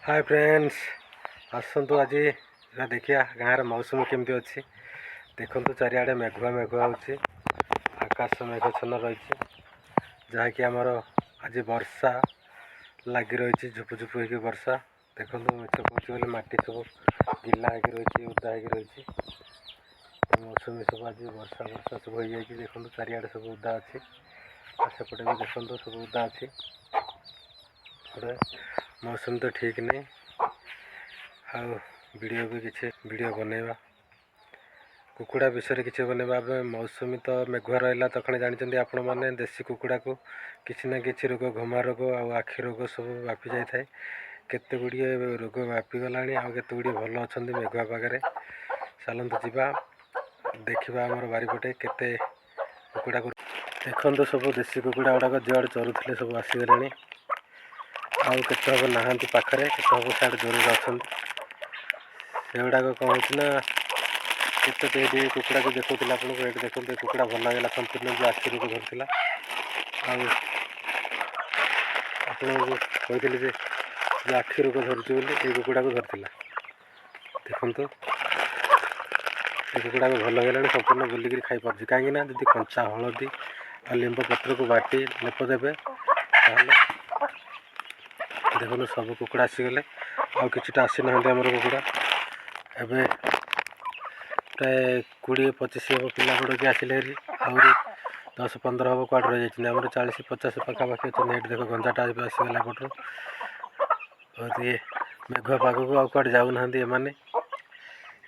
ହାଏ friends, ଆସନ୍ତୁ ଆଜି ଦେଖିବା ଗାଁର ମୌସୁମୀ କେମିତି ଅଛି। ଦେଖନ୍ତୁ, ଚାରିଆଡ଼େ ମେଘୁଆ ମେଘୁଆ ହେଉଛି, ଆକାଶ ମେଘାଚ୍ଛନ୍ନ ରହିଛି, ଯାହାକି ଆମର ଆଜି ବର୍ଷା ଲାଗି ରହିଛି, ଝୁପୁ ଝୁପୁ ହେଇକି ବର୍ଷା। ଦେଖନ୍ତୁ, ମିଛ କହୁଛି ବୋଲେ ମାଟି ସବୁ ଗିଲା ହେଇକି ରହିଛି, ଓଦା ହେଇକି ରହିଛି। ମୌସୁମୀ ସବୁ ଆଜି ବର୍ଷା ବର୍ଷା ସବୁ ହେଇଯାଇଛି। ଦେଖନ୍ତୁ, ଚାରିଆଡ଼େ ସବୁ ଓଦା ଅଛି ଆଉ ସେପଟେ ବି ଦେଖନ୍ତୁ, ସବୁ ଓଦା ଅଛି। ଗୋଟେ ମୌସୁମୀ ତ ଠିକ୍ ନାହିଁ। ଆଉ ଭିଡ଼ିଓ ବି କିଛି ଭିଡ଼ିଓ ବନେଇବା, କୁକୁଡ଼ା ବିଷୟରେ କିଛି ବନେଇବା। ଏବେ ମୌସୁମୀ ତ ମେଘୁଆ ରହିଲା, ତକ୍ଷଣି ଜାଣିଛନ୍ତି ଆପଣମାନେ, ଦେଶୀ କୁକୁଡ଼ାକୁ କିଛି ନା କିଛି ରୋଗ, ଘୁମା ରୋଗ ଆଉ ଆଖି ରୋଗ ସବୁ ବ୍ୟାପି ଯାଇଥାଏ। କେତେ ଗୁଡ଼ିଏ ରୋଗ ବ୍ୟାପିଗଲାଣି ଆଉ କେତେ ଗୁଡ଼ିଏ ଭଲ ଅଛନ୍ତି ମେଘୁଆ ପାଗରେ। ଚାଲନ୍ତୁ ଯିବା, ଦେଖିବା ଆମର ବାରିପଟେ କେତେ କୁକୁଡ଼ାକୁ। ଦେଖନ୍ତୁ, ସବୁ ଦେଶୀ କୁକୁଡ଼ା ଗୁଡ଼ାକ ଯୁଆଡ଼େ ଚରୁଥିଲେ ସବୁ ଆସିଗଲେଣି। ଆଉ କେତେ ହବ ନାହାନ୍ତି ପାଖରେ, କେତେ ହବ ସିଆଡ଼େ ଦୂରରେ ଅଛନ୍ତି। ସେଗୁଡ଼ାକ କ'ଣ ହେଉଛି ନା, କେତେ ଏଇଠି କୁକୁଡ଼ାକୁ ଦେଖାଉଥିଲେ ଆପଣଙ୍କୁ। ଏଇଠି ଦେଖନ୍ତୁ, ଏ କୁକୁଡ଼ା ଭଲ ହେଇଗଲା ସମ୍ପୂର୍ଣ୍ଣ, ଯେଉଁ ଆଖି ରୋଗ ଧରିଥିଲା। ଆଉ ଆପଣଙ୍କୁ କହିଥିଲି ଯେ ଯେଉଁ ଆଖି ରୋଗ ଧରୁଛି ବୋଲି, ଏଇ କୁକୁଡ଼ାକୁ ଧରିଥିଲା। ଦେଖନ୍ତୁ, ଏ କୁକୁଡ଼ାକୁ ଭଲ ହେଇଗଲାଣି ସମ୍ପୂର୍ଣ୍ଣ, ବୁଲିକିରି ଖାଇପାରୁଛି। କାହିଁକିନା ଯଦି କଞ୍ଚା ହଳଦୀ ଆଉ ଲିମ୍ବ ପତ୍ରକୁ ବାଟି ଲେପ ଦେବେ ତାହେଲେ। ଦେଖନ୍ତୁ, ସବୁ କୁକୁଡ଼ା ଆସିଗଲେ ଆଉ କିଛିଟା ଆସିନାହାନ୍ତି ଆମର କୁକୁଡ଼ା। ଏବେ ପ୍ରାୟ 20-25 ହେବ ପିଲା ଗୁଡ଼କି ଆସିଲେ ହେରି, ଆହୁରି 10-15 ହେବ କୁଆଡ଼େ ରହିଯାଇଛନ୍ତି। ଆମର 40-50 ପାଖାପାଖି ଅଛନ୍ତି। ଏଇଠି ଦେଖ, ଗଞ୍ଜାଟା ଏବେ ଆସିଗଲା ଏପଟରୁ। ବହୁତ ଇଏ ମେଘୁଆ ପାଗକୁ ଆଉ କୁଆଡ଼େ ଯାଉନାହାନ୍ତି ଏମାନେ,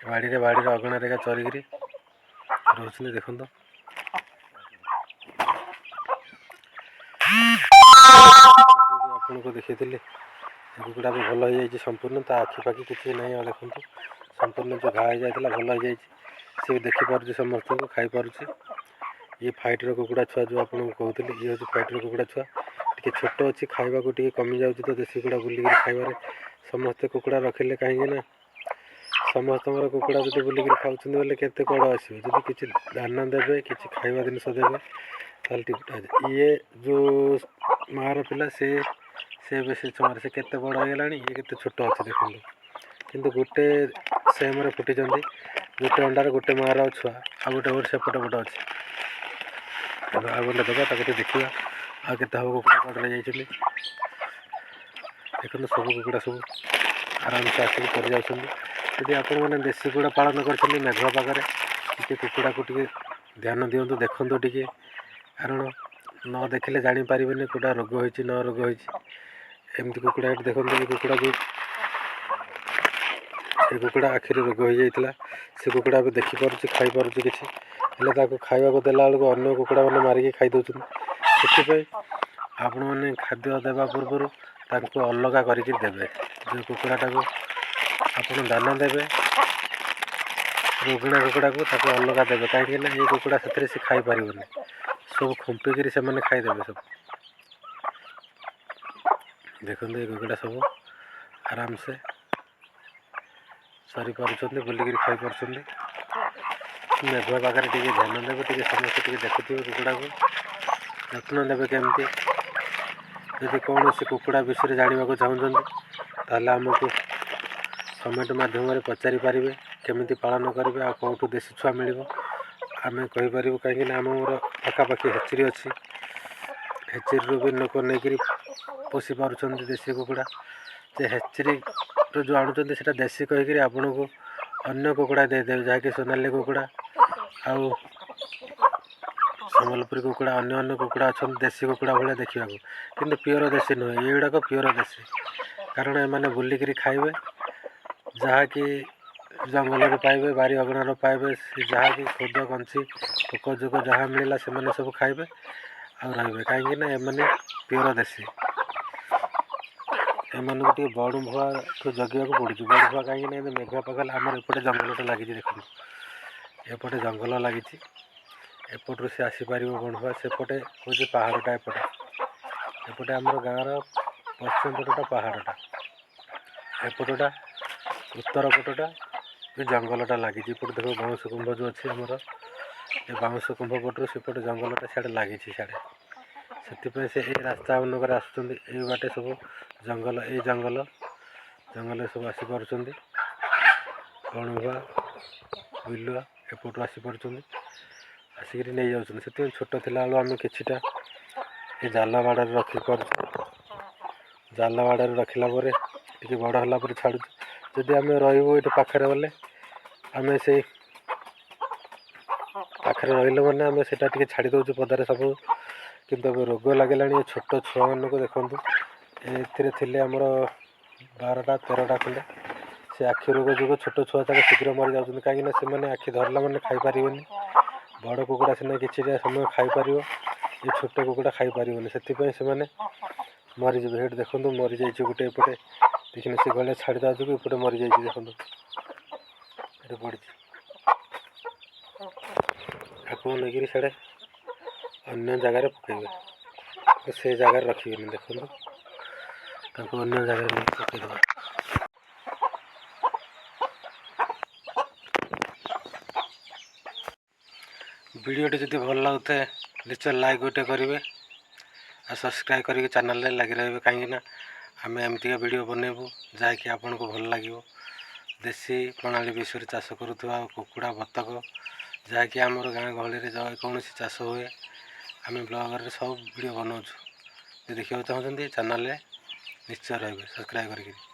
ବାଡ଼ିରେ ବାଡ଼ିରେ ଅଗଣାରେ ଏକା ଚରିକିରି ରହୁଛନ୍ତି। ଦେଖନ୍ତୁ, ଆପଣଙ୍କୁ ଦେଖେଇଥିଲି, ଏ କୁକୁଡ଼ା ବି ଭଲ ହେଇଯାଇଛି ସମ୍ପୂର୍ଣ୍ଣ, ତା ଆଖି ପାଖି କିଛି ନାହିଁ ଆଉ। ଦେଖନ୍ତୁ, ସମ୍ପୂର୍ଣ୍ଣ ଯେଉଁ ଘା ହେଇଯାଇଥିଲା ଭଲ ହେଇଯାଇଛି, ସେ ବି ଦେଖିପାରୁଛି ସମସ୍ତଙ୍କୁ, ଖାଇପାରୁଛି। ଇଏ ଫାଇଟର କୁକୁଡ଼ା ଛୁଆ ଯେଉଁ ଆପଣଙ୍କୁ କହୁଥିଲି, ଇଏ ହେଉଛି ଫାଇଟର କୁକୁଡ଼ା ଛୁଆ। ଟିକେ ଛୋଟ ଅଛି, ଖାଇବାକୁ ଟିକେ କମିଯାଉଛି ତ ଦେଶୀ କୁକୁଡ଼ା ବୁଲିକିରି ଖାଇବାରେ। ସମସ୍ତେ କୁକୁଡ଼ା ରଖିଲେ, କାହିଁକି ନା ସମସ୍ତଙ୍କର କୁକୁଡ଼ା ଯଦି ବୁଲିକିରି ଖାଉଛନ୍ତି ବୋଲେ କେତେ କୁଆଡ଼େ ଆସିବେ? ଯଦି କିଛି ଦାନା ଦେବେ, କିଛି ଖାଇବା ଜିନିଷ ଦେବେ, ତାହେଲେ ଟିକେ। ଇଏ ଯେଉଁ ମାଆର ପିଲା, ସେ ବେଶୀ ଛୁଆରେ ସେ କେତେ ବଡ଼ ହେଇଗଲାଣି, ଇଏ କେତେ ଛୋଟ ଅଛି ଦେଖନ୍ତୁ। କିନ୍ତୁ ଗୋଟେ ସେମ୍ରେ ଫୁଟିଛନ୍ତି, ଗୋଟେ ଅଣ୍ଡାରେ ଗୋଟେ ମାଆର ଛୁଆ। ଆଉ ଗୋଟେ ଗୋଟେ ସେପଟେ ଗୋଟେ ଅଛି, ଆଉ ଗୋଟେ ଦେବା, ତାକୁ ଟିକେ ଦେଖିବା। ଆଉ କେତେ ହେବ କୁକୁଡ଼ା କୁଆଡ଼େ ଯାଇଛନ୍ତି। ଦେଖନ୍ତୁ, ସବୁ କୁକୁଡ଼ା ସବୁ ଆରାମସେ ଆସିକି ଚରି ଯାଉଛନ୍ତି। ଯଦି ଆପଣମାନେ ଦେଶୀ କୁକୁଡ଼ା ପାଳନ କରିଛନ୍ତି, ମେଘୁଆ ପାଗରେ ଟିକେ କୁକୁଡ଼ାକୁ ଟିକେ ଧ୍ୟାନ ଦିଅନ୍ତୁ, ଦେଖନ୍ତୁ ଟିକେ, କାରଣ ନ ଦେଖିଲେ ଜାଣିପାରିବେନି କେଉଁଟା ରୋଗ ହେଇଛି ନ ରୋଗ ହେଇଛି। ଏମିତି କୁକୁଡ଼ା ଏଠି ଦେଖନ୍ତୁ, ଏ କୁକୁଡ଼ାକୁ, ଏ କୁକୁଡ଼ା ଆଖିରେ ରୋଗ ହେଇଯାଇଥିଲା। ସେ କୁକୁଡ଼ା ଏବେ ଦେଖିପାରୁଛି, ଖାଇପାରୁଛି କିଛି। ହେଲେ ତାକୁ ଖାଇବାକୁ ଦେଲା ବେଳକୁ ଅନ୍ୟ କୁକୁଡ଼ାମାନେ ମାରିକି ଖାଇଦେଉଛନ୍ତି। ସେଥିପାଇଁ ଆପଣମାନେ ଖାଦ୍ୟ ଦେବା ପୂର୍ବରୁ ତାଙ୍କୁ ଅଲଗା କରିକି ଦେବେ। ଯେଉଁ କୁକୁଡ଼ାଟାକୁ ଆପଣ ଦାନା ଦେବେ, ରୋଗିଣା କୁକୁଡ଼ାକୁ ତାକୁ ଅଲଗା ଦେବେ, କାହିଁକିନା ଏଇ କୁକୁଡ଼ା ସେଥିରେ ସେ ଖାଇପାରିବନି, ସବୁ ଖୁମ୍ପିକିରି ସେମାନେ ଖାଇଦେବେ ସବୁ। ଦେଖନ୍ତୁ, ଏ କୁକୁଡ଼ା ସବୁ ଆରାମସେ ଚରିପାରୁଛନ୍ତି, ବୁଲିକିରି ଖାଇପାରୁଛନ୍ତି। ମେଘୁଆ ପାଗରେ ଟିକେ ଧ୍ୟାନ ଦେବେ, ଟିକେ ସମସ୍ତେ ଟିକେ ଦେଖୁଥିବେ, କୁକୁଡ଼ାକୁ ଯତ୍ନ ନେବେ କେମିତି। ଯଦି କୌଣସି କୁକୁଡ଼ା ବିଷୟରେ ଜାଣିବାକୁ ଚାହୁଁଛନ୍ତି, ତାହେଲେ ଆମକୁ କମେଣ୍ଟ ମାଧ୍ୟମରେ ପଚାରି ପାରିବେ, କେମିତି ପାଳନ କରିବେ ଆଉ କେଉଁଠୁ ଦେଶୀ ଛୁଆ ମିଳିବ ଆମେ କହିପାରିବୁ। କାହିଁକିନା ଆମର ପାଖାପାଖି ହେଚେରୀ ଅଛି, ହେଚେରୀରୁ ବି ଲୋକ ନେଇକରି ପୋଷି ପାରୁଛନ୍ତି ଦେଶୀ କୁକୁଡ଼ା। ଯେ ହେଚେରୀରୁ ଯେଉଁ ଆଣୁଛନ୍ତି, ସେଇଟା ଦେଶୀ କହିକିରି ଆପଣଙ୍କୁ ଅନ୍ୟ କୁକୁଡ଼ା ଦେଇଦେବେ, ଯାହାକି ସୋନାଲି କୁକୁଡ଼ା ଆଉ ସମ୍ବଲପୁରୀ କୁକୁଡ଼ା, ଅନ୍ୟ ଅନ୍ୟ କୁକୁଡ଼ା ଅଛନ୍ତି ଦେଶୀ କୁକୁଡ଼ା ଭଳିଆ ଦେଖିବାକୁ, କିନ୍ତୁ ପିଓର ଦେଶୀ ନୁହେଁ। ଏଗୁଡ଼ାକ ପିଓର ଦେଶୀ, କାରଣ ଏମାନେ ବୁଲିକିରି ଖାଇବେ, ଯାହାକି ଜଙ୍ଗଲରୁ ପାଇବେ, ବାରି ଅଗଣାରୁ ପାଇବେ, ସେ ଯାହାକି ଖୁଦ, କଞ୍ଚି, ପୋକ ଜୋକ ଯାହା ମିଳିଲା ସେମାନେ ସବୁ ଖାଇବେ ଆଉ ରହିବେ, କାହିଁକିନା ଏମାନେ ପିଓର ଦେଶୀ। ଏମାନଙ୍କୁ ଟିକେ ବଣଭୁଆଠୁ ଜଗିବାକୁ ପଡ଼ୁଛି। ବଣଭୁଆ କାହିଁକିନା ଏବେ ମେଘୁଆ ପାଗ ହେଲେ ଆମର ଏପଟେ ଜଙ୍ଗଲଟା ଲାଗିଛି। ଦେଖନ୍ତୁ, ଏପଟେ ଜଙ୍ଗଲ ଲାଗିଛି, ଏପଟରୁ ସେ ଆସିପାରିବ ବଣଭୁଆ। ସେପଟେ ହେଉଛି ପାହାଡ଼ଟା, ଏପଟେ ଏପଟେ ଆମର ଗାଁର ପଶ୍ଚିମ ପଟଟା ପାହାଡ଼ଟା, ଏପଟଟା ଉତ୍ତର ପଟଟା ବି ଜଙ୍ଗଲଟା ଲାଗିଛି। ଏପଟେ ଦେଖ, ବାଉଁଶ କୁମ୍ଭ ଯେଉଁ ଅଛି ଆମର, ଏ ବାଉଁଶ କୁମ୍ଭ ପଟରୁ ସେପଟେ ଜଙ୍ଗଲଟା ସିଆଡ଼େ ଲାଗିଛି ସିଆଡ଼େ। ସେଥିପାଇଁ ସେ ଏଇ ରାସ୍ତା ମାନଙ୍କରେ ଆସୁଛନ୍ତି। ଏଇ ବାଟେ ସବୁ ଜଙ୍ଗଲ, ଏଇ ଜଙ୍ଗଲ ଜଙ୍ଗଲରେ ସବୁ ଆସିପାରୁଛନ୍ତି। ବଣୁଆ, ବିଲୁଆ ଏପଟୁ ଆସିପାରୁଛନ୍ତି, ଆସିକିରି ନେଇଯାଉଛନ୍ତି। ସେଥିପାଇଁ ଛୋଟ ଥିଲାବେଳୁ ଆମେ କିଛିଟା ଏ ଜାଲ ବାଡ଼ରେ ରଖିପାରୁଛୁ। ଜାଲ ବାଡ଼ରେ ରଖିଲା ପରେ ଟିକେ ବଡ଼ ହେଲା ପରେ ଛାଡ଼ୁଛୁ। ଯଦି ଆମେ ରହିବୁ ଏଇଠି ପାଖରେ ବୋଲେ, ଆମେ ସେଇ ପାଖରେ ରହିଲେ ମାନେ ଆମେ ସେଇଟା ଟିକେ ଛାଡ଼ି ଦେଉଛୁ ପଦାରେ ସବୁ। କିନ୍ତୁ ଏବେ ରୋଗ ଲାଗିଲାଣି ଏ ଛୋଟ ଛୁଆମାନଙ୍କୁ। ଦେଖନ୍ତୁ, ଏଥିରେ ଥିଲେ ଆମର 12ଟା 13ଟା ଖଣ୍ଡେ। ସେ ଆଖି ରୋଗ ଯୋଗୁଁ ଛୋଟ ଛୁଆ ଯାକ ଶୀଘ୍ର ମରିଯାଉଛନ୍ତି, କାହିଁକିନା ସେମାନେ ଆଖି ଧରିଲା ମାନେ ଖାଇପାରିବେନି। ବଡ଼ କୁକୁଡ଼ା ସିନା କିଛିଟା ସମୟ ଖାଇପାରିବ, ଏ ଛୋଟ କୁକୁଡ଼ା ଖାଇପାରିବନି, ସେଥିପାଇଁ ସେମାନେ ମରିଯିବେ। ସେଇଠି ଦେଖନ୍ତୁ, ମରିଯାଇଛି ଗୋଟେ ଏପଟେ। ଦେଖିଲେ, ସେ ଗଲେ ଛାଡ଼ିଦେବା ଯୋଗୁଁ ଏପଟେ ମରିଯାଇଛି। ଦେଖନ୍ତୁ, ଏଠି ପଡ଼ିଛି। ଆକୁ ନେଇକିରି ସିଆଡ଼େ ଅନ୍ୟ ଜାଗାରେ ପକାଇବେ, ସେ ଜାଗାରେ ରଖିବେନି। ଦେଖନ୍ତୁ, ତାକୁ ଅନ୍ୟ ଜାଗାରେ ନେଇକି ପକାଇଦେବା। ଭିଡ଼ିଓଟି ଯଦି ଭଲ ଲାଗୁଥାଏ, ନିଶ୍ଚୟ ଲାଇକ୍ ଗୋଟେ କରିବେ ଆଉ ସବସ୍କ୍ରାଇବ୍ କରିକି ଚ୍ୟାନେଲରେ ଲାଗି ରହିବେ, କାହିଁକିନା ଆମେ ଏମିତିକା ଭିଡ଼ିଓ ବନେଇବୁ ଯାହାକି ଆପଣଙ୍କୁ ଭଲ ଲାଗିବ। ଦେଶୀ ପ୍ରଣାଳୀ ବିଷୟରେ ଚାଷ କରୁଥିବା କୁକୁଡ଼ା, ବତକ, ଯାହାକି ଆମର ଗାଁ ଗହଳିରେ ଯେକୌଣସି ଚାଷ ହୁଏ, ଆମେ ବ୍ଲଗରେ ସବୁ ଭିଡ଼ିଓ ବନାଉଛୁ। ଯଦି ଦେଖିବାକୁ ଚାହୁଁଛନ୍ତି, ଚ୍ୟାନେଲରେ ନିଶ୍ଚୟ ରହିବେ ସବସ୍କ୍ରାଇବ୍ କରିକି।